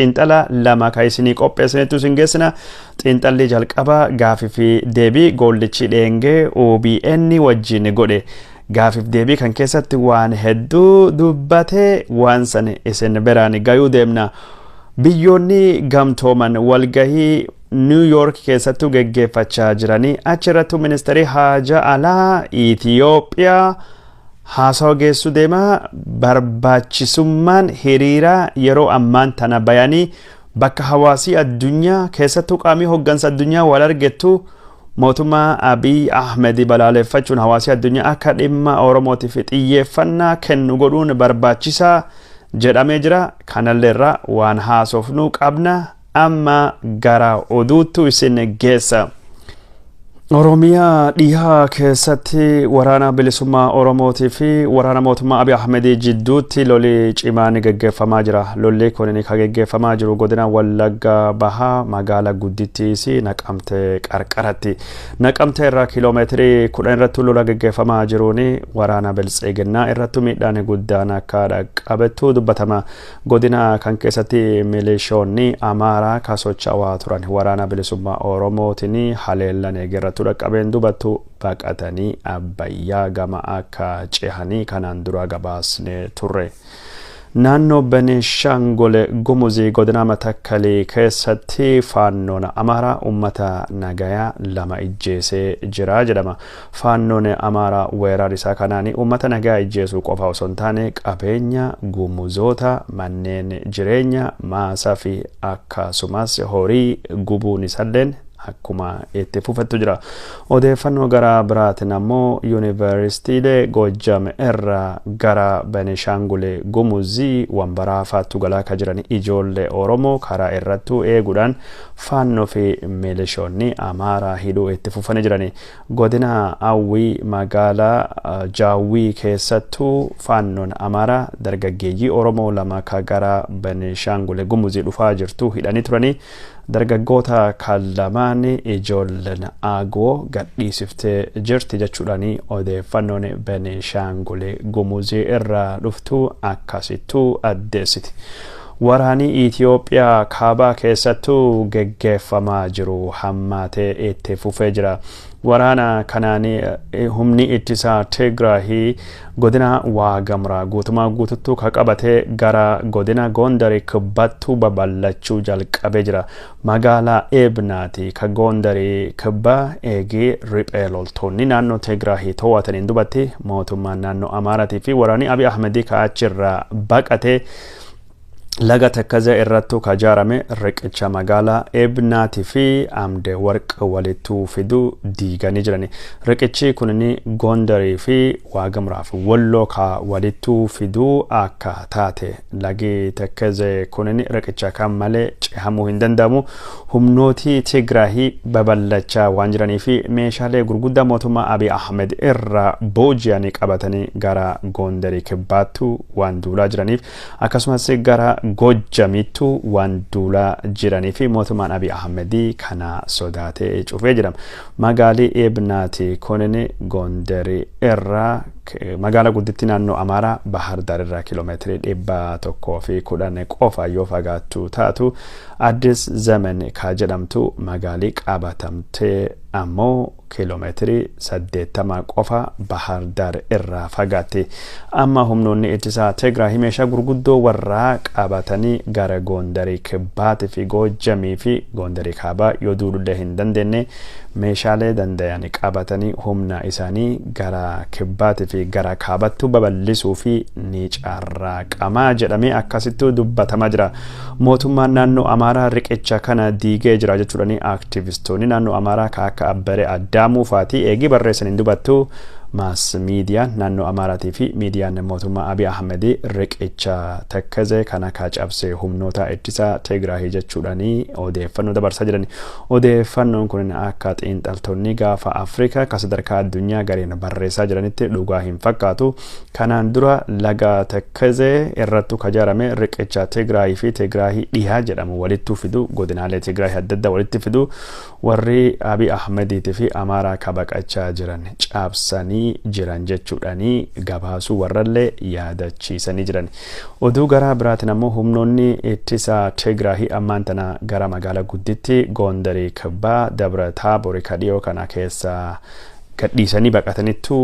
Xiinxala lama kan isinii qopheessinetu isin geessina. Xiinxalli jalqaba gaafii fi deebii Goollichi Dheengee OBN wajjin godhe. Gaafiif deebii kan keessatti waan hedduu dubbatee waan san isin biraan gayuu deemna. Biyyoonni gamtooman walgahii New York keessattuu geggeeffachaa jiranii achirrattuu ministeerri haja alaa Itiyoophiyaa haasawa geessu deema. Barbaachisummaan hiriiraa yeroo ammaan tana bayanii bakka hawaasii addunyaa, keessattuu qaamii hoggansa addunyaa wal argettu, mootummaa Abiy Ahmed balaaleffachuun hawaasii addunyaa akka dhimma Oromootiif xiyyeeffannaa kennu godhuun barbaachisaa jedhamee jira. Kanalleerraa waan haasofnuu qabna. Amma gara oduuttu isin geessa. Oromiyaa dhihaa keessatti waraana bilisummaa Oromootii fi waraana mootummaa Abiy Ahmed jidduutti lolli cimaan geggeeffamaa jira. Lolli kun kan geggeeffamaa jiru godina Wallagga Bahaa, magaalaa guddittiis Naqamtee qarqaratti. Naqamtee irraa kiiloomeetirii 10 irratti lola geggeeffamaa jiruun waraana biltsiginnaa irratti miidhaan guddaan akka dhaqqabettu dubbatama. Godina kan keessatti milishoonni Amaaraa kan socho'aa turan waraana bilisummaa Oromootiin haleellan eegerrattu dhaqqabeen dubattu baqatanii Abbayyaa gama akka cehanii kanaan dura gabaasne turre. Naannoo Benishaangul Gumuzii, godina Matakkalii keessatti faannoon Amaaraa uummata nagayaa lama ijjeesee jira jedhama. Faannoon Amaaraa weerar isaa kanaan uummata nagayaa ijjeesuu qofa osoo hin taane, qabeenya gumuzoota, manneen jireenya, maasaa fi akkasumas horii gubuun isalleen akkuma itti fufettu jira. Odeeffannoo gara biraatiin ammoo yuunivarsiitiilee Goojjam irraa gara Benishaangul Gumuzii Wambaraa faattu galaa kan jiran ijoollee Oromoo karaa irrattuu eeguudhaan faannoo fi milishoonni Amaaraa hidhuu itti fufanii jirani. Godina Awwii, magaalaa Jaawwii keessattuu faannoon Amaaraa dargaggeeyyii Oromoo lama ka gara Benishaangul Gumuzii dhufaa jirtu hidhanii turanii. Dargaggoota kan lamaan ijoolleen Agoo gadhiisiftee jirti jechuudhaan odeeffannoon Benishaangul Gumuzii irraa dhuftu akkasittuu addeessiti. Waraanii Itiyoophiyaa kaabaa keessattuu geggeeffamaa jiru hammaatee itti fufee jira. Waraana kanaan humni ittisaa Tigraahii godina Waagamraa guutumaa guututtuu ka qabatee gara godina Gondarii kibbattuu babal'achuu jalqabee jira. Magaalaa Eebnaati ka Gondarii kibbaa eegee riphee loltoonni naannoo Tigraahii to'ataniin dubatti mootummaan naannoo Amaaraatii fi waraanni Abiy Ahmedii ka achirraa baqatee laga Takkazee irrattuu ka ijaarame riqicha magaalaa Ebnaatii fi Amde Warq walittuu fiduu diiganii jirani. Riqichi kunin Gondarii fi Waagamraa fi Walloo ka walittuu fiduu akka taate, lagi Takkazee kunin riqicha kan malee cehamuu hin danda'amu. Humnooti Tigraahii babal'achaa waan jiranii fi meeshaalee gurguddaa mootummaa Abiy Ahmed irraa booji'anii qabatanii gara Gondarii kibbaattuu waan duulaa jiraniif, akkasumas gara Gojjamittuu waan duulaa jiranii fi mootummaan Abiy Ahmedii kana sodaatee cufee jira. Magaalii Ebnaati kunin Gondarii irraa, magaalaa guddittii naannoo Amaaraa Bahar Daar irraa kiiloomeetirii 110 qofa yoo fagaattu taatu, Addis Zemen ka jedhamtu magaalii qabatamtee ammoo kiiloomeetirii 80 qofa Bahar Daar irraa fagaatti. Amma humnoonni ittisaa Tigraay meeshaa gurguddoo warraa qabatanii gara Gondarii kibbaatii fi Goojjamii fi Gondarii kaabaa yoo duulullee hin dandeenye, meeshaalee danda'an qabatanii humna isaanii gara kibbaatii fi gara kaabattuu babal'isuu fi ni carraaqamaa jedhamee akkasittuu dubbatamaa jira. Mootummaan naannoo Amaaraa riqicha kana diigee jira jechuudhaan aktivistoonni naannoo Amaaraa ka akka Abbaree Addaamuu faatii eegii barreessaniin dubattu, maas miidiyaan naannoo Amaaraatii fi miidiyaan mootummaa Abiy Ahmed riqicha Takkazee kana ka cabse humnoota ittisaa Tigraahii jechuudhaan odeeffannoo dabarsaa jiran. Odeeffannoon kun akka xiinxaltoonni gaafa Afrikaa ka sadarkaa addunyaa gareen barreessaa jiranitti dhugaa hin fakkaatu. Kanaan dura laga Takkazee irrattu ka ijaarame riqicha Tigraahii fi Tigraahii dhihaa jedhamu walittuu fidu, godinaalee Tigraahii adda addaa walitti fidu, warri Abiy Ahmediitii fi Amaaraa ka baqachaa jiran cabsanii qabanii jiran jechuudhaanii gabaasuu warrallee yaadachiisanii jiran. Oduu gara biraatiin ammoo humnoonni ittisa Tigraahii ammaan tana gara magaalaa gudditti Goondarii Kibbaa Dabra Taaborii kadhiyoo kana keessa gadhiisanii baqatanittu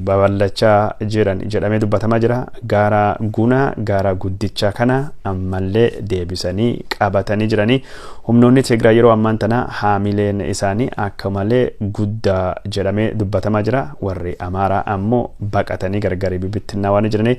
babal'achaa jiran jedhamee dubbatamaa jira. Gaara Guna gaara guddicha kana ammallee deebisanii qabatanii jiranii. Humnoonni Tigraay yeroo ammaan tana haamileen isaanii akka malee guddaa jedhamee dubbatamaa jira. Warri Amaaraa ammoo baqatanii gargari bibittinnaa waan jiranii.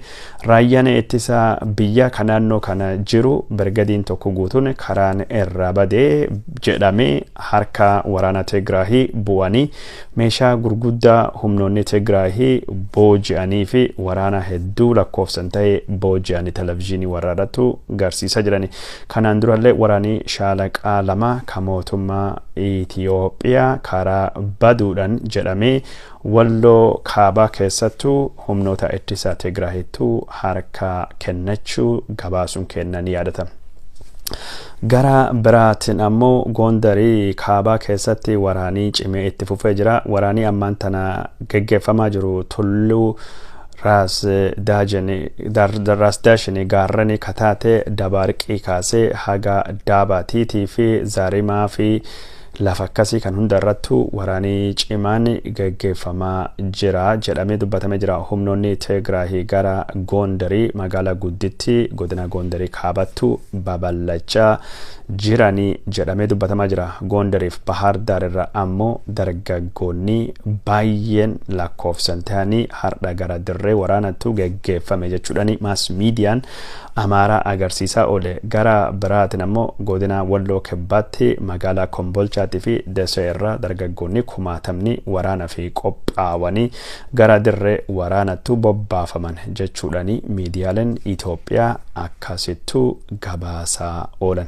Raayyaan ittisa biyya kan naannoo kana jiru birgadiin tokko guutuun karaan irra badee jedhamee harka waraana Tigraahii bu'anii meeshaa gurguddaa humnoonni Tigraahii booji'anii fi waraana hedduu lakkoofsan ta'e booji'anii televizyiinii warra irrattu garsiisaa jirani. Kanaan durallee waraanni shaalaqaa 2 kan mootummaa Itiyoophiyaa karaa baduudhaan jedhamee Walloo Kaabaa keessattuu humnoota ittisa Tigraahittuu harka kennachuu gabaasuun kennan ni yaadatama. Gara biraatiin ammoo Goondarii Kaabaa keessatti waraanii cimee itti fufee jira. Waraanii ammaan tana geggeeffamaa jiru tulluu Raas Daashinii gaarranii kataate Dabaarqii kaasee haga Daabaatiitii fi Zaarimaa fi lafa akkasii kan hunda irrattu waraanii cimaan geggeeffamaa jira jedhamee dubbatamee jira. Humnoonni Tigraahii gara Goondarii magaalaa gudditti godina Goondarii kaabattu babal'achaa jiranii jedhamee dubbatamaa jira. Goondariif Bahaar Daar irra ammoo dargaggoonni baay'een lakkoofsan ta'anii har'a gara dirree waraanattu geggeeffame jechuudhaan maas miidiyaan Amaaraa agarsiisaa oole. Gara biraatiin ammoo godina Walloo Kibbaatti magaalaa Kombolchaatii fi Desee irra dargaggoonni kumaatamni waraana fi qophaawanii gara dirree waraanattu bobbaafaman jechuudhaan miidiyaaleen Itoophiyaa akkasittu gabaasaa oolan.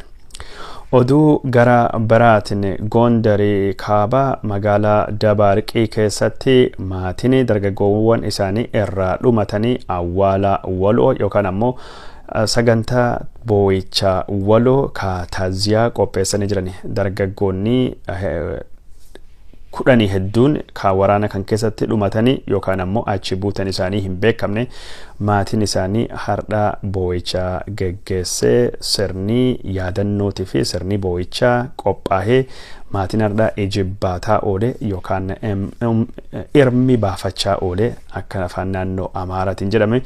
Oduu gara biraatiin Goondarii Kaabaa magaalaa Dabaarqii keessatti maatiin dargaggoowwan isaanii irraa dhumatanii awwaala waloo yookaan ammoo sagantaa boo'ichaa waloo kaataaziyaa qopheessanii jiran. Dargaggoonni 10 hedduun kan waraana kan keessatti dhumatanii yookaan ammoo achi buutan isaanii hin beekamne maatiin isaanii har'a boo'ichaa geggeessee sirni yaadannootii fi sirni boo'ichaa qophaa'ee maatiin har'a ijibbaataa oole yookaan irmi baafachaa oole akka afaan naannoo Amaaraatiin jedhame.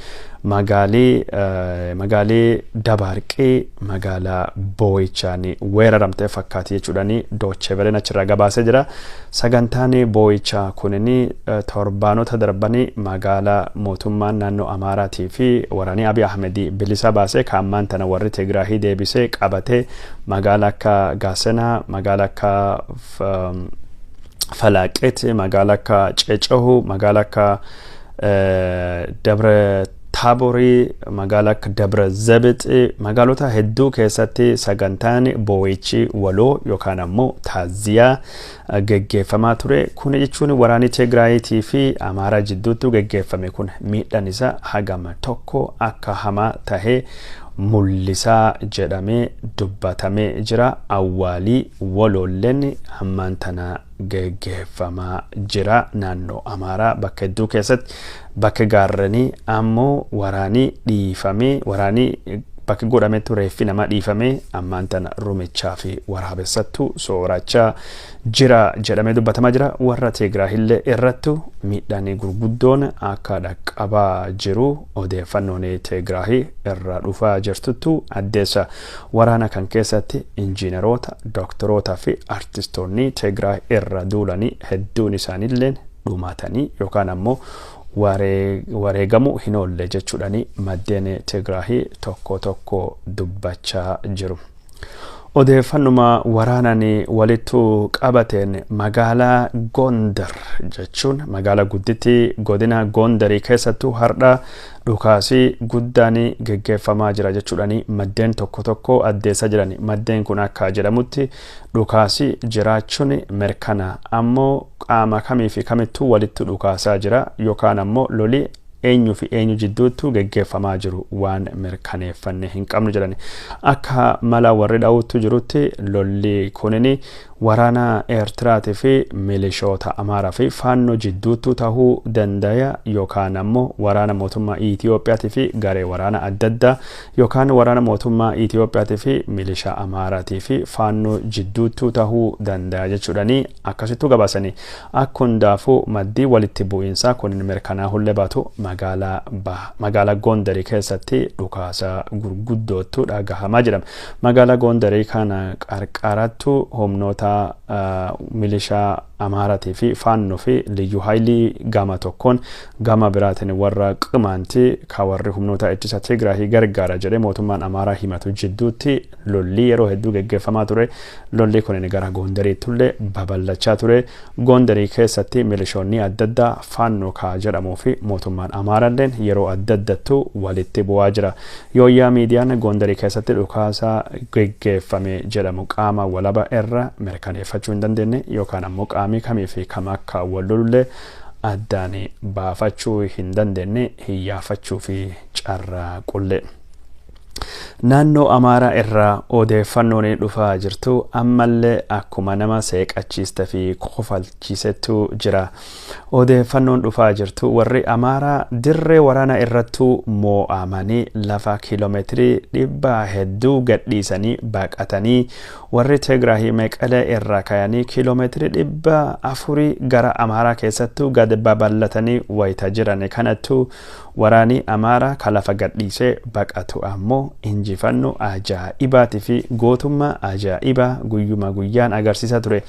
Magaalii Dabaarqii magaalaa boo'ichaan weeraramte fakkaati jechuudhaan Doocheveleen achirraa gabaasee jira. Sagantaan boo'ichaa kunin torbaanota darbanii magaalaa mootummaan naannoo Amaaraatii fi waraanni Abiy Ahmed bilisa baasee kan ammaan tana warri Tigraahii deebisee qabatee magaalaa akka Gaasenaa, magaalaa akka Falaaqeet, magaalaa akka Cecahu, magaalaa akka Dabra Taaborii, magaalaa akka Dabra Zabixi, magaalota hedduu keessatti sagantaan boo'ichi waloo yookaan ammoo taaziyaa geggeeffamaa ture. Kun jechuun waraanni Tigraayitii fi Amaaraa jidduutti geggeeffame kun miidhaan isaa hagama tokko akka hamaa tahee mul'isaa jedhamee dubbatamee jira. Awwaalii waloolleen ammaan tana geggeeffamaa jira naannoo Amaaraa bakka hedduu keessatti. Bakka gaarranii ammoo waraanii dhiifamee waraanii bakka godhametti reeffi namaa dhiifamee ammaan tana rumichaa fi waraabessattu soorachaa jira jedhamee dubbatamaa jira. Warra Tigraahillee irrattu miidhaan gurguddoon akka dhaqqabaa jiru odeeffannoon Tigraahii irra dhufaa jirtuttu addeessa. Waraana kan keessatti injiinaroota, dooktorootaa fi artistoonni Tigraah irra duulanii hedduun isaaniillee dhumatanii yookaan ammoo wareegamuu hin oolle jechuudhaan maddeen Tigraahii tokko tokko dubbachaa jiru. Odeeffannuma waraanaan walittu qabateen magaalaa Gondar jechuun magaalaa gudditti godina Gondarii keessattuu har'a dhukaasii guddaan geggeeffamaa jira jechuudhaan maddeen tokko tokko addeessaa jiran. Maddeen kun akka jedhamutti dhukaasii jiraachuun mirkana, ammoo qaama kamii fi kamittuu walitti dhukaasaa jira yookaan ammoo loli Eenyu fi eenyu jidduuttu geggeeffamaa jiru waan mirkaneeffanne hin qabnu jedhani. Akka mala warri dha'uutu jirutti lolli kunini waraana Eertiraatii fi milishoota Amaaraa fi Faannoo jidduuttu tahuu dandaya, yookaan ammoo waraana mootummaa Itiyoophiyaatii fi garee waraana adda addaa, yookaan waraana mootummaa Itiyoophiyaatii fi milishaa Amaaraatii fi Faannoo jidduuttu tahuu danda'a jechuudhani akkasittuu gabaasanii. Akka hundaafuu maddii walitti bu'iinsaa kun mirkanaa'ullee baatu magaalaa Gondarii keessatti dhukaasa gurguddoottu dhagahamaa jedhama. Magaalaa Gondarii kana qarqarattu humnoota milishaa Amaaraatii fi Faannoo fi Liyyuu Haayilii gama tokkoon, gama biraatiin warra Qimaantii ka warri humnoota ittisa Tigraahii gargaara jedhee mootummaan Amaaraa himatu jidduutti lolli yeroo hedduu geggeeffamaa ture. Lolli kun gara Gondariittullee babal'achaa ture. Gondarii keessatti milishoonni adda addaa Faannoo kaa jedhamuu fi mootummaan Amaaraalleen yeroo adda addattu walitti bu'aa jira. Yooyyaa miidiyaan Gondarii keessatti dhukaasa geggeeffame jedhamu qaama walaba irra mirkaneeffachuu hin dandeenye, yookaan ammoo qaamii kamii fi kam akka wal lolullee addaan baafachuu hin dandeenye, hiyyaafachuu fi carraaqullee. Naannoo Amaaraa irraa odeeffannoon dhufaa jirtu ammallee akkuma nama seeqachiiste fi kofalchiisettu jira. Odeeffannoon dhufaa jirtu warri Amaaraa dirree waraana irrattuu moo'amanii lafa kiiloomeetirii 100 gadhiisanii baqatanii, warri Tigraahii Meqalee irraa ka'anii kiiloomeetirii 400 gara Amaaraa keessattuu gad babal'atanii wayita jiran kanattuu, waraani Amaaraa ka lafa gadhiisee baqatu ammoo injifannoo ajaa'ibaatii fi gootummaa ajaa'ibaa guyyuma guyyaan agarsiisaa ture.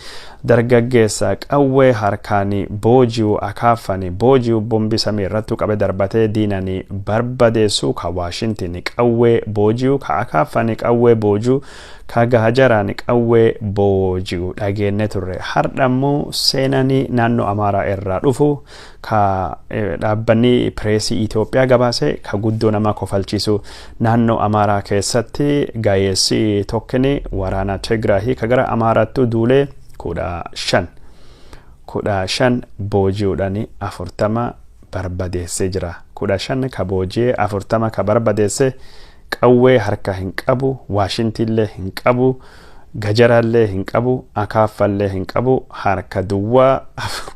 Dargaggeessa qawwee harkaan booji'u, akaaffan booji'u, bombi samii irrattuu qabe darbatee diinanii barbadeessu, ka Waashintin qawwee booji'u, ka akaaffan qawwee booji'u, ka gahajaraan qawwee booji'u dhageenne turre. Har'a immoo seenanii naannoo Amaaraa irraa dhufu ka dhaabbanni pireesii Itoophiyaa gabaase ka guddoo nama kofalchiisu, naannoo Amaaraa keessatti gaa'eessi tokkini waraana Tigraahii ka gara Amaaraatti duulee 15 15 booji'uudhaan 40 barbadeessee jira. 15 ka booji'ee 40 ka barbadeesse qawwee harka hin qabu, waashintiillee hin qabu, gajaraallee hin qabu, akaaffallee hin qabu, harka duwwaa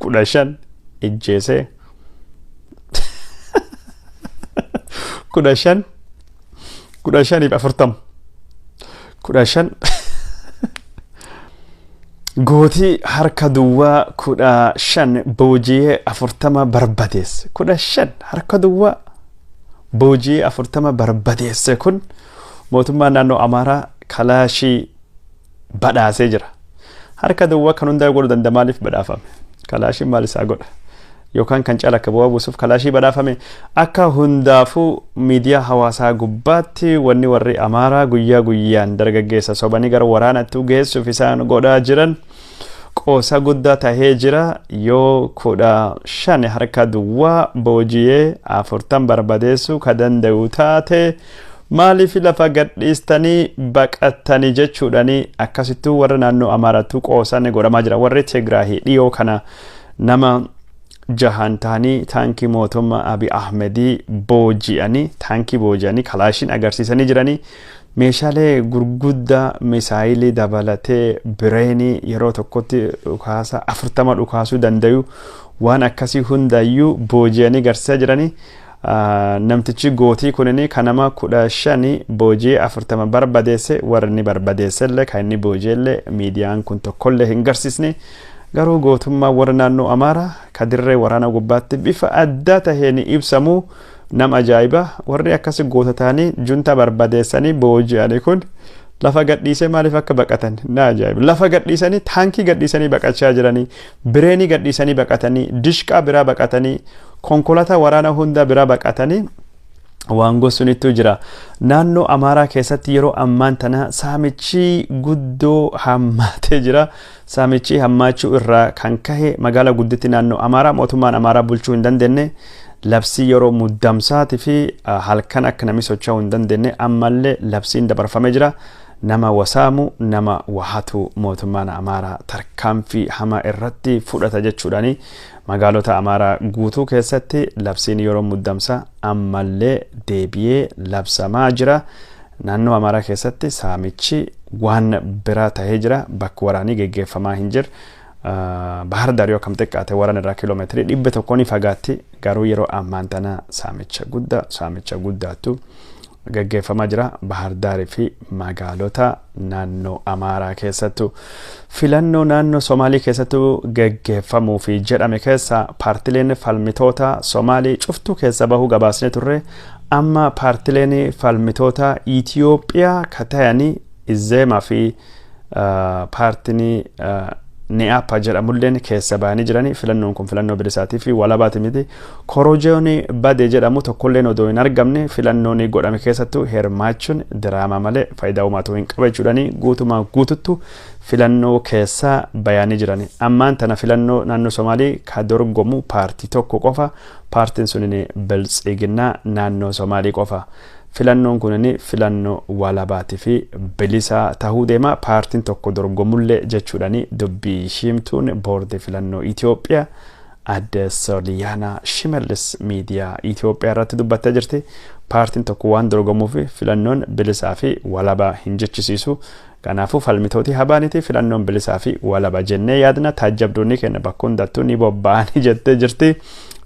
15 ijjeese. 15, 15f 40, 15 gootii harka duwwaa 15 booji'ee 40 barbadeesse. 15 harka duwwaa booji'ee 40 barbadeesse. Kun mootummaan naannoo Amaaraa kalaashii badhaasee jira. Harka duwwaa kan hundaa godhuu danda'a, maaliif badhaafame? Kalaashiin maal isaa godha? Yookaan kan caala akka bu'aa buusuuf kalaashii badhaafame? Akka hundaafuu miidiyaa hawaasaa gubbaatti wanni warri Amaaraa guyyaa guyyaan dargaggeessa sobanii gara waraanatti geessuuf isaan godhaa jiran qoosa guddaa tahee jira. Yoo 15 harka duwwaa booji'ee 40 barbadeessuu ka danda'u taate, maaliif lafa gadhiistanii baqattanii jechuudhani akkasittuu warra naannoo Amaaraattuu qoosan godhamaa jira. Warri Tigraahii dhiyoo kana nama jahan ta'anii taankii mootummaa Abiy Ahmedii booji'anii, taankii booji'anii kalaashiin agarsiisanii jiranii, meeshaalee gurguddaa misaayilii dabalatee bireenii yeroo tokkotti dhukaasa 40 dhukaasuu danda'u, waan akkasii hundayyuu booji'anii agarsiisaa jiranii. Namtichi gootii kunini kan nama 15 booji'ee 40 barbadeesse, warri inni barbadeessellee kan inni booji'ellee miidiyaan kun tokkollee hin garsiisne. Garuu gootummaa warra naannoo Amaaraa ka dirree waraana gubbaatti bifa addaa taheen ibsamu nama ajaa'iba. Warri akkasi goota ta'anii junta barbadeessanii booji'anii kun lafa gadhiisee maaliif akka baqatan na ajaa'iba. Lafa gadhiisanii, taankii gadhiisanii baqachaa jiranii, bireenii gadhiisanii baqatanii, dishqaa biraa baqatanii, konkolaataa waraana hunda biraa baqatanii waan gosunittu jira. Naannoo Amaaraa keessatti yeroo ammaan tana saamichi guddoo hammaatee jira. Saamichi hammaachuu irraa kan kahe magaalaa gudditti naannoo Amaaraa mootummaan Amaaraa bulchuu hin dandeenye, labsii yeroo muddamsaatii fi halkan akka namni socho'uu hin dandeenye ammallee labsiin dabarfamee jira. Nama wasaamu, nama wahatu mootummaan Amaaraa tarkaanfii hamaa irratti fudhata jechuudhaani magaalota Amaaraa guutuu keessatti labsiin yeroo muddamsa ammallee deebi'ee labsamaa jira. Naannoo Amaaraa keessatti saamichi waan biraa tahee jira. Bakka waraanii geggeeffamaa hin jiru. Bahar Daar yoo kam xiqqaate waraan irraa kiiloomeetirii 100 ni fagaatti, garuu yeroo ammaan tana saamicha guddaa, saamicha guddaattu geggeeffamaa jira Bahar Daarii fi magaalota naannoo Amaaraa keessattu. Filannoo naannoo Somaalii keessattuu geggeeffamuu fi jedhame keessa paartileen falmitoota Somaalii cuftuu keessa bahuu gabaasne turre. Amma paartileen falmitoota Itiyoophiyaa ka ta'anii Izeemaa fi paartiin Ne'aappa jedhamulleen keessa bahanii jiranii. Filannoon kun filannoo bilisaatii fi walabaati miti. Korojoon bade jedhamu tokkolleen odoo hin argamne filannoon godhame keessattuu hirmaachuun diraamaa malee faayidaa uumaatu hin qaba jechuudhaani guutumaa guututtu filannoo keessa bayanii jirani. Ammaan tana filannoo naannoo Somaalii ka dorgomu paartii tokko qofa. Paartiin sunin Biltsiginnaa naannoo Somaalii qofa. Filannoon kunin filannoo walabaatii fi bilisaa tahuu deema, paartiin tokko dorgomullee jechuudhaani dubbii himtuun boordii filannoo Itoophiyaa adde Sooliyaanaa Shimallis miidiyaa Itoophiyaa irratti dubbattee jirti. Paartiin tokko waan dorgomuuf filannoon bilisaa fi walabaa hin jechisiisu. Kanaafuu falmitooti habaaniti filannoon bilisaa fi walaba jennee yaadna, taajjabdoonni keenya bakka hundattuu ni bobba'anii jettee jirti.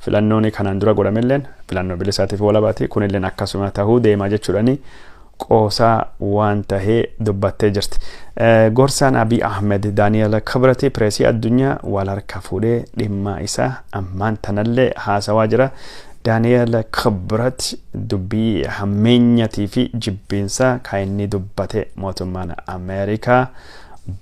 Filannoon kanaan dura godhamelleen filannoo bilisaatii fi walabaati, kunilleen akkasuma tahuu deema jechuudhaani qoosaa waan tahee dubbattee jirti. Gorsaan Abiy Ahmed Daani'el Kibrati pireesii addunyaa wal harka fuudhee dhimma isaa ammaan tanallee haasawaa jira. Daani'el Kibrat dubbii hammeenyatii fi jibbiinsaa kan inni dubbate mootummaan Ameerikaa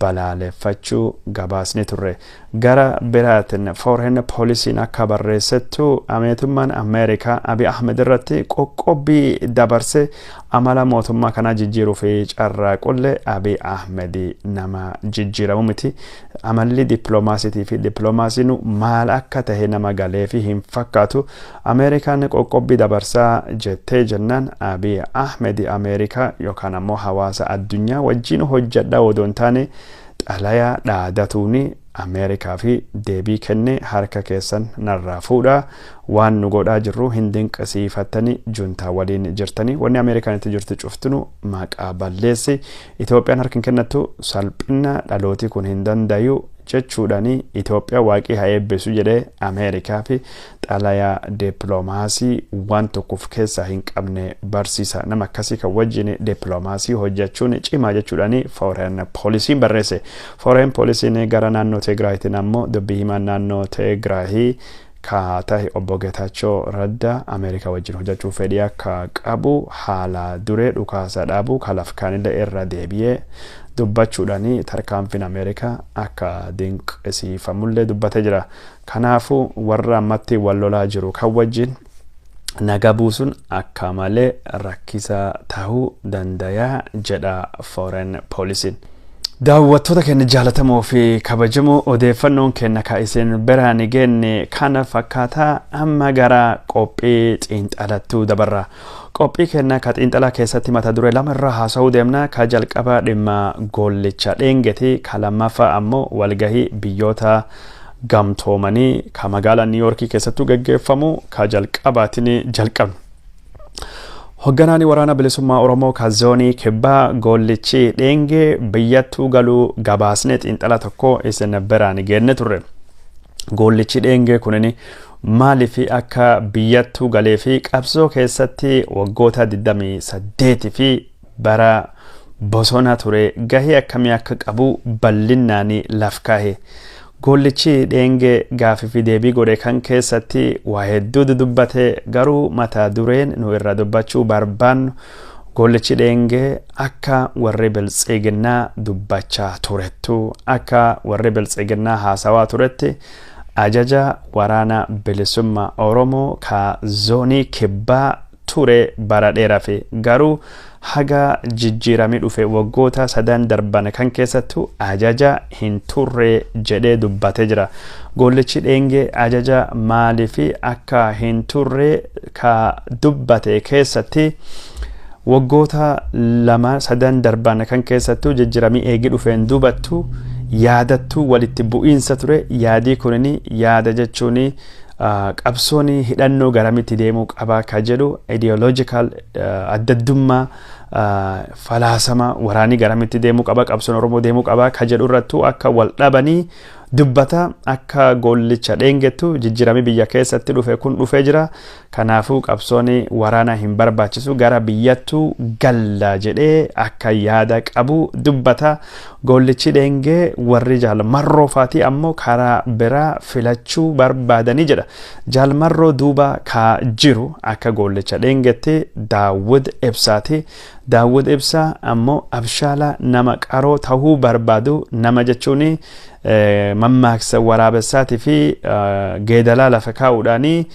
balaaleffachuu gabaasni turre. Gara biraatiin Foreign Policyn akka barreessettu mootummaan Ameerikaa Abiy Ahmed irratti qoqqobbii dabarse amala mootummaa kanaa jijjiiruu fi carraaqullee Abiy Ahmed nama jijjiiramu miti. Amalli dippiloomaasiitii fi dippiloomaasiin maal akka tahe nama galee fi hin fakkaatu. Ameerikaan qoqqobbii dabarsaa jettee jennaan Abiy Ahmed Ameerikaa yookaan ammoo hawaasa addunyaa wajjin hojjedha odoo hin taane xalayaa dhaadatuuni Ameerikaa fi deebii kenne, harka keessan narraa fuudha, waan nu godhaa jirru hin dinqisiifattanii, juntaa waliin jirtanii, wanni Ameerikaan itti jirtu cuftunu maqaa balleessi, Itoophiyaan harka hin kennattu, salphina dhalootii kun hin dandayu jechuudhaani Itoophiyaa waaqii haa eebbisu jedhee Ameerikaa fi xalayaa dippiloomaasii waan tokkoof keessaa hin qabne barsiisa. Nama akkasii kan wajjin dippiloomaasii hojjechuun cimaa jechuudhaani Foreign Policyn barreesse. Foreign Policyn gara naannoo Tigraayitiin ammoo dubbii himaan naannoo Tigraayii ka tahe obbo Geetaachoo Raddaa Ameerikaa wajjin hojjechuu fedhii akka qabu haala duree dhukaasa dhaabu kalaf kaanillee irra deebi'ee dubbachuudhaani tarkaanfiin Ameerikaa akka dinqisiifamullee dubbatee jira. Kanaafuu warra ammatti wal lolaa jiru kan wajjin naga buusuun akka malee rakkisaa tahuu dandayaa jedha Foreign Policyn. Daawwattoota keenya jaalatamoo fi kabajamoo, odeeffannoon keenya ka isin biraan geenne kana fakkaataa. Amma gara qophii xiinxalattuu dabarra. Qophii keenya ka xiinxalaa keessatti mata duree lama irraa haasa'uu deemna. Ka jalqaba dhimma Gollicha Dheengeti, ka lammaffaa ammoo walgahii Biyyoota Gamtoomanii ka magaalaa Niiyorkii keessattuu geggeeffamu ka jalqabaatiin jalqabna. Hoogganaan Waraana Bilisummaa Oromoo ka zoonii Kibbaa Gollichi Dheengee biyyattuu galuu gabaasnee xiinxala tokko isin biraan geenne turre. Gollichi Dheengee kunin maaliif akka biyyattuu galee fi qabsoo keessatti waggoota 28 fi bara bosona ture gahee akkamii akka qabu bal'inaan laf kaa'e. Gollichi Dheengee gaafii fi deebii godhe kan keessatti waa hedduu dubbate, garuu mata dureen nu irra dubbachuu barbaannu Gollichi Dheengee akka warri Biltsiginnaa dubbachaa turettu, akka warri Biltsiginnaa haasawaa turetti ajaja Waraana Bilisummaa Oromoo ka zoonii Kibbaa ture bara dheeraa fi garuu haga jijjiiramii dhufe waggoota sadan darban kan keessattuu ajaja hin turre jedhee dubbatee jira. Gollichi Dheengee ajaja maaliif akka hin turre ka dubbate keessatti Waggoota lama sadan darban kan keessattuu jijjiiramii eegii dhufeen duubattu yaadattuu walitti bu'iinsa ture. Yaadii kunini yaada jechuun qabsoon hidhannoo garamitti deemuu qaba ka jedhu, ideological addaddummaa falaasama waraanii garamitti deemuu qaba, qabsoon Oromoo deemuu qaba ka jedhu irrattuu akka wal dhabanii dubbata. Akka Goollicha Dheengettu jijjiiramii biyya keessatti dhufe kun dhufee jira, kanaafuu qabsoon waraana hin barbaachisu, gara biyyattuu galla jedhee akka yaada qabu dubbata Goollichi Dheengee. Warri Jaalmarroo faatii ammoo karaa biraa filachuu barbaadanii jedha. Jaalmarroo duuba ka jiru akka Goollicha Dheengetti Daawwid Ibsaati. Daawwid Ibsaa ammoo abshaala, nama qaroo tahuu barbaadu, nama jechuun mammaaksa waraabessaatii fi geedalaa lafa kaa'uudhaanii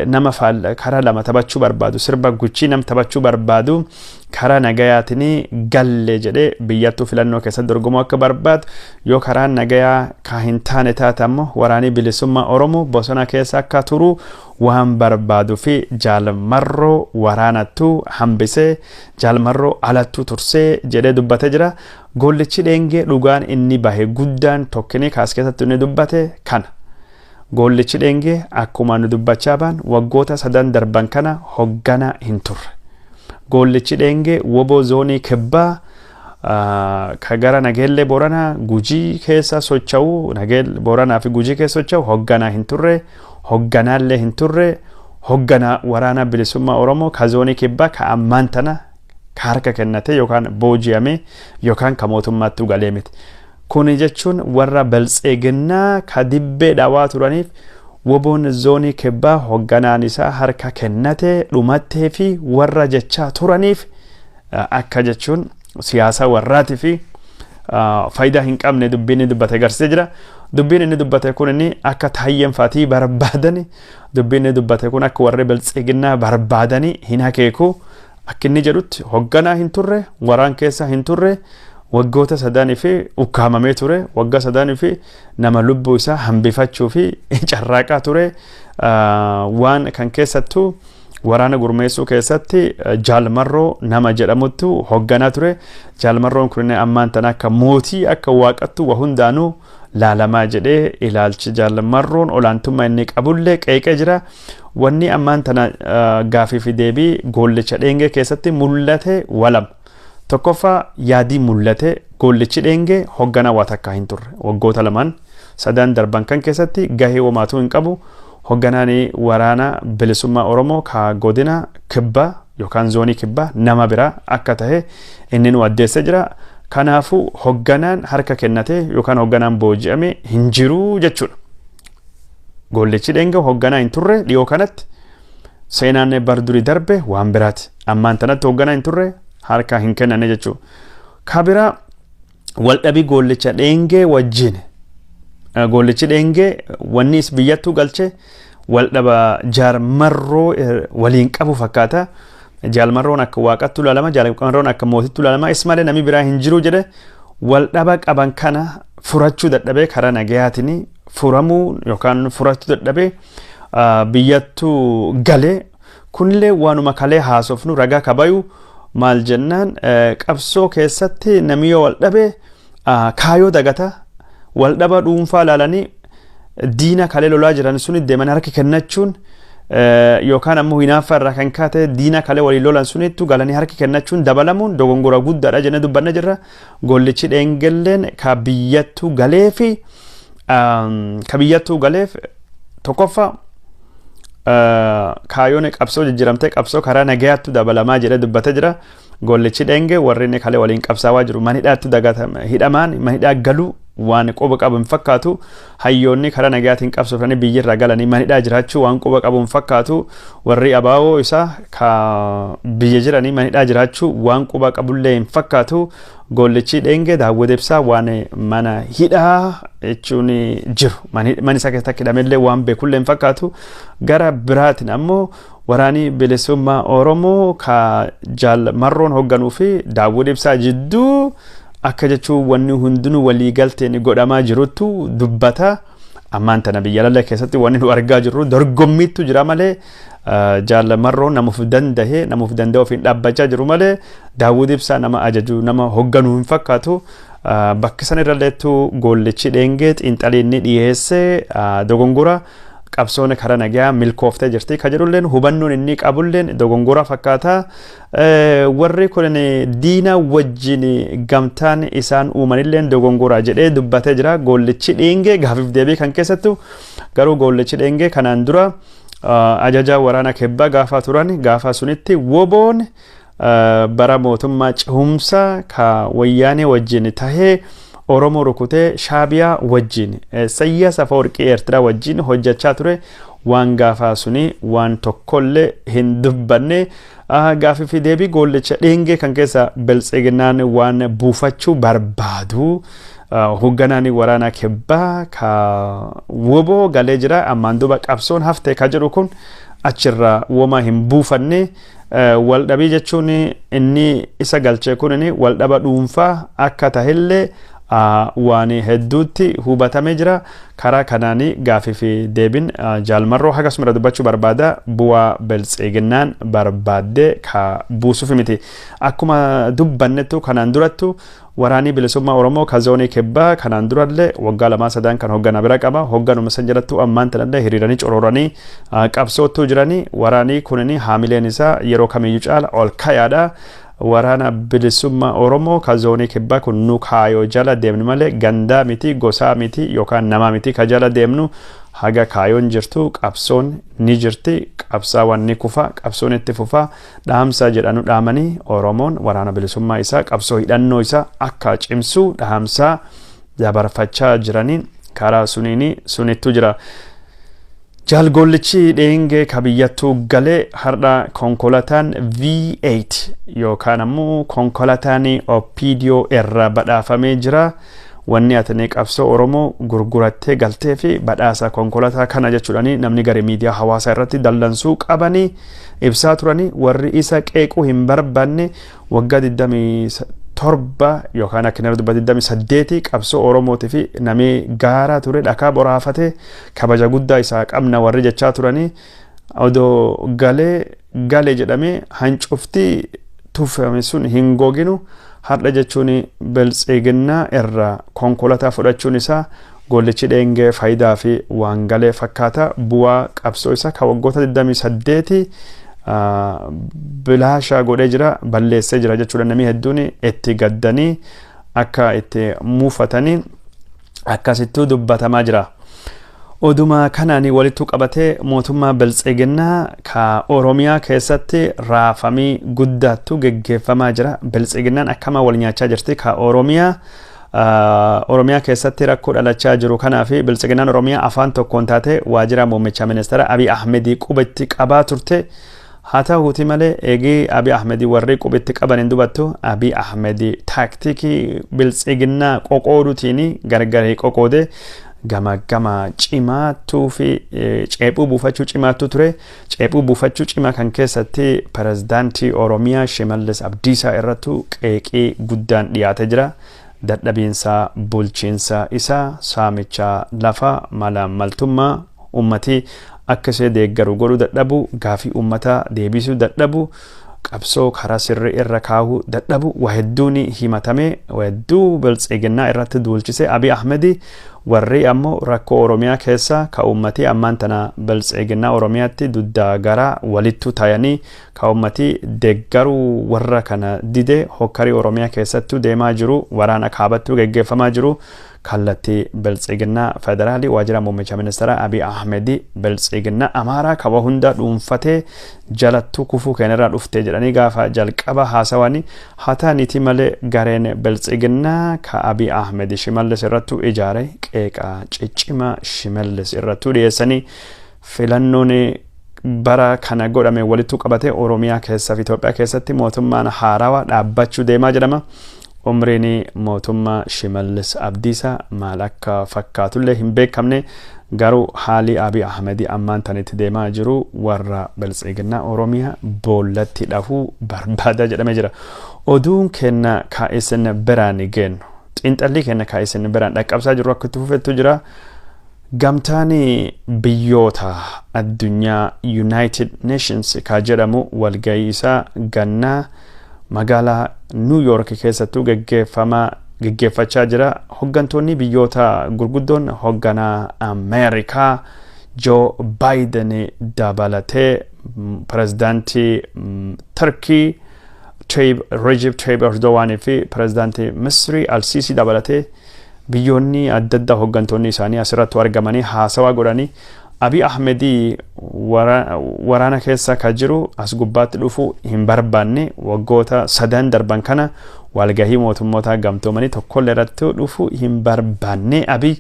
nama karaa lama taphachuu barbaadu, sirba guchii nam taphachuu barbaadu, karaa nagayaatiin galle jedhee biyyattuu filannoo keessatti dorgomuu akka barbaadu, yoo karaa nagayaa ka hin taane taate ammoo waraanii bilisummaa Oromoo bosona keessa akka turu waan barbaaduu fi Jaalmarroo waraanattuu hambisee, Jaalmarroo alattuu tursee jedhee dubbatee jira. Goollichi Dheengee dhugaan inni bahe guddaan tokkini kaas keessatti inni dubbate kana. Goollichi Dheengee akkuma nu dubbachaa baan waggoota sadan darban kana hoggana hin turre. Goollichi Dheengee woboo zoonii kibbaa ka gara Nageellee Booranaa Gujii keessa socho'u, Nageellee Booranaa fi Gujii keessa socho'u hogganaa hin turre, hogganaallee hin turre. Hogganaa waraana bilisummaa Oromoo ka zoonii kibbaa ka ammaan tana ka harka kennate yookaan booji'ame yookaan ka mootummaattuu galee miti. Kuni jechuun warra Biltsiginnaa ka dibbee dhawaa turaniif woboon zoonii kibbaa hogganaan isaa harka kennate dhumattee fi warra jechaa turaniif akka jechuun siyaasa warraatii fi faayidaa hin qabne dubbiin inni dubbate agarsiisee jira. Dubbiin inni dubbate kun inni akka Taayyeen faatii barbaadani, dubbiin inni dubbate kun akka warri Biltsiginnaa barbaadani hin akeeku. Akka inni jedhutti hogganaa hin turre, waraan keessa hin turre, waggoota sadaanii fi ukkaamamee ture, waggaa sadaanii fi nama lubbuu isaa hambifachuu fi carraaqaa ture. Waan kan keessattuu waraana gurmeessuu keessatti Jaalmarroo nama jedhamuttu hogganaa ture. Jaalmarroon kun ammaan tana akka mootii, akka waaqattu wa hundaanuu laalamaa jedhee ilaalchi Jaalmarroon olaantummaa inni qabullee qeeqee jira. Wanni ammaan tana gaafii fi deebii Goollicha Dheengee keessatti mul'ate walama. Tokkoffaa, yaadii mul'ate, Goollichi Dheengee hogganaa waa takkaa hin turre. Waggoota lamaan sadan darban kan keessatti gahee homaatuu hin qabu. Hogganaan waraana bilisummaa Oromoo ka godina kibbaa yookaan zoonii kibbaa nama biraa akka tahe inni nu addeessee jira. Kanaafuu hogganaan harka kennate yookaan hogganaan booji'ame hin jiru jechuudha. Goollichi Dheengee hogganaa hin turre dhiyoo kanatti. Seenaan bar durii darbe waan biraati. Ammaan tanatti hogganaa hin turre, harka hin kennanne jechuudha. Ka biraa, waldhabii Goollicha Dheengee wajjin, Goollichi Dheengee wanni biyyattuu galche waldhaba Jaalmarroo waliin qabu fakkaata. Jaalmarroon akka waaqattu ilaalama, Jaalmarroon akka mootittu ilaalama, is malee namni biraa hin jiru jedhe. Waldhaba qaban kana furachuu dadhabee, karaa nagayaatiin furamuu yookaan furachuu dadhabee biyyattuu galee. Kunillee waanuma kalee haasofnu ragaa kabayu. Maal jennaan, qabsoo keessatti namni yoo wal dhabe kaayoo dagata. Wal dhaba dhuunfaa ilaalanii diina kalee lolaa jiran suni deemanii harka kennachuun yookaan ammoo hinaaffaa irraa kan kaate diina kalee waliin lolan sunittu galanii harka kennachuun dabalamuun dogongora guddaadha jennee dubbanna jirra. Gollichi Dheengelleen ka biyyattuu galeef tokkoffaa kaayoon qabsoo jijjiiramtee qabsoo karaa nagayaattu dabalamaa jedhee dubbatee jira. Gollichi Dheenge warri inni kalee waliin qabsaawaa jiru manidhaatti hidhamaan manidhaa galuu waan quba qabu hin fakkaatu. Hayyoonni karaa nagayaatiin qabsoofanii biyyirraa galanii manidhaa jiraachuu waan quba qabu hin fakkaatu. Warri abaawoo isaa ka biyya jiranii manidhaa jiraachuu waan quba qabullee hin fakkaatu. Gollichi Dheengee Daawwit Ibsaa waan mana hidhaa jechuun jiru. Mana isaa keessatti akka hidhamellee waan beekullee hin fakkaatu. Gara biraatiin ammoo waraanii bilisummaa Oromoo ka Jaal Marroon hoogganuu fi Daawwit Ibsaa jidduu akka jechuun wanni hundinuu waliigalteen godhamaa jiruttu dubbata. Ammaan tana biyya lalla keessatti wanni nu argaa jirru dorgommiitu jira malee, Jaal Marroo namuuf danda'e, namuuf danda'e ofiin dhaabbachaa jiru malee Daawud Ibsaa nama ajaju, nama hogganuu hin fakkaatu. Bakka san irralleettu Goollichi Dheengee xiinxalii inni dhiyeesse dogongora, qabsoon karaa nagaa milkooftee jirti ka jedhulleen hubannoon inni qabulleen dogongora fakkaata. Warri kun diina wajjin gamtaan isaan uumanilleen dogongora jedhee dubbatee jira. Goollichi Dheengee gaafiif deebii kan keessattu garuu Goollichi Dheengee kanaan dura ajaja waraana kibbaa gaafa turan, gaafa sunitti WBOn bara mootummaa cehumsaa ka Wayyaanee wajjin tahee Oromoo rukutee Shaabiyaa wajjin, Isayyaas Afawarqii Eertiraa wajjin hojjechaa ture, waan gaafaa suni waan tokkollee hin dubbanne. Gaafii fi deebii Goollicha Dheengee kan keessa Biltsiginnaan waan buufachuu barbaadu, hoogganaan waraana kibbaa ka WBO galee jira, ammaan duuba qabsoon hafte ka jedhu kun achirraa womaa hin buufanne. Waldhabii jechuun inni isa galchee kun waldhaba dhuunfaa akka tahillee waan hedduutti hubatamee jira. Karaa kanaan gaafii fi deebiin Jaal Marroo akkasuma dubbachuu barbaada, bu'aa Biltsiginnaan barbaaddee ka buusuuf miti. Akkuma dubbannettu kanaan durattu Waraanii Bilisummaa Oromoo ka zoonii kibbaa kanaan durallee waggaa lamaa sadan kan hoggana bira qaba. Hogganuma san jalatti ammaan tanallee hiriiranii corooranii qabsoottuu jiranii. Waraanii kunini haamileen isaa yeroo kamiyyuu caala ol kayaadha. Waraana Bilisummaa Oromoo ka zoonii kibbaa kun nu kaayoo jala deemnu malee gandaa miti, gosaa miti yookaan namaa miti ka jala deemnu. Haga kaayoon jirtu qabsoon ni jirti, qabsaawwan ni kufa, qabsoon itti fufa dhaamsa jedhanu dhaamanii, Oromoon waraana bilisummaa isaa qabsoo hidhannoo isaa akka cimsu dhaamsa dabarfachaa jiranii, karaa suniini sunittu jira. Jaalgollichi Dheengee ka biyyattuu galee har'a konkolaataan V8 yookaan ammoo konkolaataan OPDO irraa badhaafamee jira. Wanni ati qabsoo Oromoo gurgurattee galtee fi badhaasa konkolaataa kana jechuudhaan namni garee miidiyaa hawaasaa irratti dallansuu qabanii ibsaa turanii, warri isa qeequu hin barbaanne waggaa 27 yookaan akka inni dubbate 28 qabsoo Oromootii fi namni gaaraa ture, dhakaa boraafatee, kabaja guddaa isaa qabna warri jechaa turanii, odoo galee gale jedhamee hancuftii tufame sun hin goginu. Har'a jechuun Biltsiginnaa irraa konkolaataa fudhachuun isaa Goollichi Dheengee faayidaa fi waan galee fakkaata, bu'aa qabsoo isaa ka waggoota 28 bilaashaa godhee jira, balleessee jira jechuudha. Namni hedduun itti gaddanii akka itti muufatanii akkasittuu dubbatamaa jira. Oduma kanaan walitti qabatee mootummaa Biltsiginnaa ka Oromiyaa keessatti raafamii guddaattu geggeeffamaa jira. Biltsiginnaan akkama wal nyaachaa jirti ka Oromiyaa. Oromiyaa keessatti rakkoo dhalachaa jiru kanaa fi Biltsiginnaan Oromiyaa afaan tokkoon taate waajjira muummicha ministeera Abiy Ahmedii qubatti qabaa turte. Haa ta'uuti malee eegii Abiy Ahmedii warri qubitti qaban hin dubattu, Abiy Ahmedii taaktikii Biltsiginnaa qoqooduutiin gargar qoqoode, gama gama cimaattuu fi ceephuu buufachuu cimaattu ture. Ceephuu buufachuu cimaa kan keessatti pirezidaantii Oromiyaa Shimallis Abdiisaa irrattu qeeqii guddaan dhiyaatee jira. Dadhabiinsa bulchiinsa isaa, saamicha lafa, malaammaltummaa, ummatii akka ishee deeggaru godhuu dadhabu, gaafii ummataa deebisuu dadhabu, qabsoo karaa sirrii irra kaahuu dadhabu, waa hedduun himatame, waa hedduu Biltsiginnaa irratti duulchise Abiy Ahmedi. Warri ammoo rakkoo Oromiyaa keessa ka ummatii ammaan tana Biltsiginnaa Oromiyaatti duddaa garaa walittu tayanii, ka ummatii deeggaruu warra kana dide, hokkarii Oromiyaa keessattuu deemaa jiru, waraana kaabattuu geggeeffamaa jiru, kallattii Biltsiginnaa federaalii waajjira muummicha ministeera Abiy Ahmedi Biltsiginnaa Amaaraa kaba hunda dhuunfatee jalattuu kufuu keenyarraa dhufte jedhanii gaafa jalqaba haasawanii, haa ta'aniiti malee gareen Biltsiginnaa ka Abiy Ahmed Shimallis irrattuu ijaare qeeqa ciccimaa Shimallis irrattuu dhiyeessanii, filannoon bara kana godhame walittuu qabatee Oromiyaa keessaa fi Itoophiyaa keessatti mootummaan haarawaa dhaabbachuu deemaa jedhama. Umriin mootummaa Shimallis Abdiisaa maal akka fakkaatullee hin beekamne, garuu haalli Abiy Ahmedii ammaan tanitti deemaa jiru warra Biltsiginnaa Oromiyaa boollatti dhahuu barbaada jedhamee jira. Oduun kenna ka isin biraan geennu, xiinxallii kenna ka isin biraan dhaqqabsaa jiru akka itti fufettu jira. Gamtaan biyyoota addunyaa, United Nations ka jedhamu, walgahii isaa gannaa magaalaa New York keessattuu geggeeffamaa geggeeffachaa jira. Hoggantoonni biyyoota gurguddoon hogganaa Ameerikaa Joe Biden dabalatee, pirezidaantii Turkii Recep Tayyip Erdogan fi pirezidaantii Misrii Al-Sisi dabalatee biyyoonni adda addaa hoggantoonni isaanii asirratti argamanii haasawaa godhanii, Abiy Ahmedii waraana keessa ka jiru as gubbaatti dhufuu hin barbaanne. Waggoota 3 darban kana walgahii mootummoota gamtoomanii tokkollee irratti dhufuu hin barbaanne. Abiy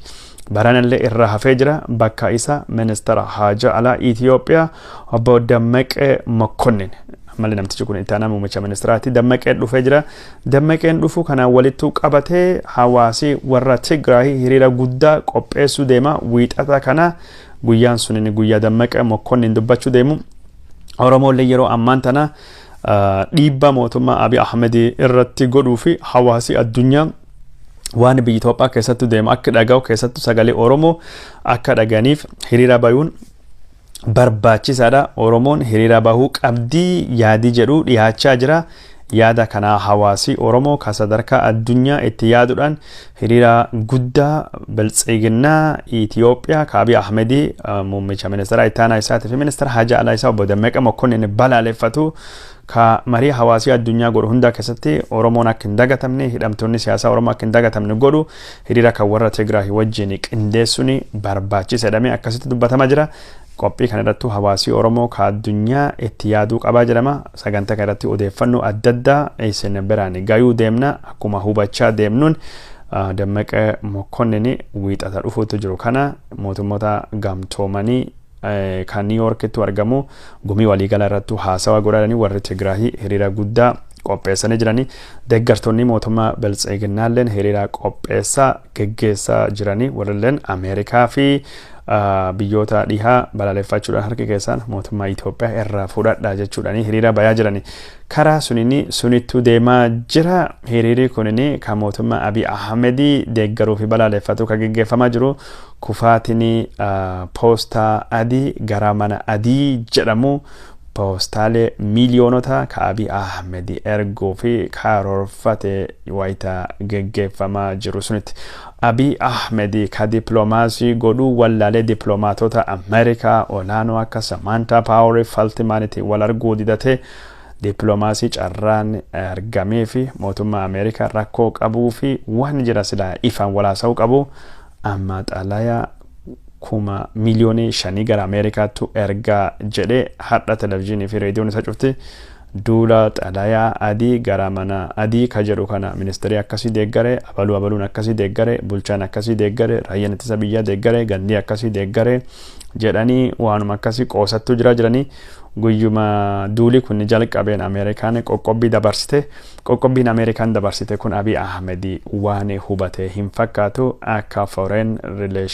baranallee irraa hafee jira. Bakka isa ministeera haajaa alaa Itiyoophiyaa obbo Dammaqee Mokkonnin, ammallee namtichi kun itti aanaa muummicha ministeeraati, Dammaqeen dhufee jira. Dammaqeen dhufu kanaan walittuu qabatee hawaasi warra Tigraay hiriira guddaa qopheessuu deema wiixata kana. Guyyaan sun guyyaa Dammaqee Mokkonnin dubbachuu deemu. Oromoollee yeroo ammaan tana dhiibbaa mootummaa Abiy Ahmed irratti godhuu fi hawaasi addunyaa waan biyya Itoophiyaa keessatti deemu akka dhaga'u, keessattuu sagalee Oromoo akka dhaga'aniif hiriira bayuun barbaachisaadha. Oromoon hiriira bahuu qabdii yaadii jedhu dhiyaachaa jira. Yaada kanaa hawaasi Oromoo ka sadarkaa addunyaa itti yaaduudhaan hiriira guddaa biltsiginnaa Itiyoophiyaa ka Abiy Ahmedii, muummicha ministeera ittaanaa isaatii fi ministeera haajaa alaa isaa obbo Dammaqee Mokkonnin balaaleffatu, ka marii hawaasii addunyaa godhu hundaa keessatti Oromoon akka hin dagatamne, hidhamtoonni siyaasaa Oromoo akka hin dagatamne godhu, hiriira kan warra Tigraay wajjin qindeessuun barbaachisa jedhamee akkasitti dubbatamaa jira. Qophii kana irrattuu hawaasii Oromoo ka addunyaa itti yaaduu qabaa jedhama. Sagantaa kana irratti odeeffannoo adda addaa isin biraan gayuu deemna. Akkuma hubachaa deemnuun, Dammaqee Mokkonnin wiixata dhufuutu jiru kana mootummoota gamtoomanii kan New Yorkitti argamu gumii waliigala irrattuu haasawaa godhanii, warri Tigraahii hiriira guddaa qopheessanii jiranii, deeggartoonni mootummaa biltsiginnaalleen hiriira qopheessaa geggeessaa jiranii, warrilleen Ameerikaa fi biyyoota dhihaa balaaleffachuudhaan harki keessaan mootummaa Itoophiyaa irraa fudhadha jechuudhaan hiriira bayaa jiranii. Karaa sunini sunittuu deemaa jira. Hiriirri kunini kan mootummaa Abiy Ahmedii deeggaruu fi balaaleffatu kan geggeeffamaa jiru, kufaatiin poostaa adii gara mana adii jedhamu, poostaalee miiliyoonota ka Abiy Ahmed erguu fi karoorfate wayita geggeeffamaa jiru sunitti. Abiy Ahmed ka dippiloomaasii godhuu wallaalee, dippiloomaatota Ameerikaa olaanoo akka Samantha Power Feltmanitti wal arguu didatee, dippiloomaasii carraan argamee fi mootummaa Ameerikaa rakkoo qabuu fi waan jira silaa ifaan walaasa'uu qabu, amma xalayaa 5,000,000 gara Ameerikaattu ergaa jedhee, hadha televizyiinii fi reediyoon isa cufti duula xalayaa adii gara mana adii ka jedhu kana, ministeerii akkasii deeggare, abaluu abaluun akkasii deeggare, bulchaan akkasii deeggare, raayyaan ittisa biyyaa deeggare, gandii akkasii deeggare jedhanii waanuma akkasii qoosattuu jira jiranii. Guyyuma duuli kun jalqabeen Ameerikaan qoqqobbii dabarsite. Qoqqobbiin Ameerikaan dabarsite kun Abiy Ahmed waan hubate hin fakkaatu akka foreign relation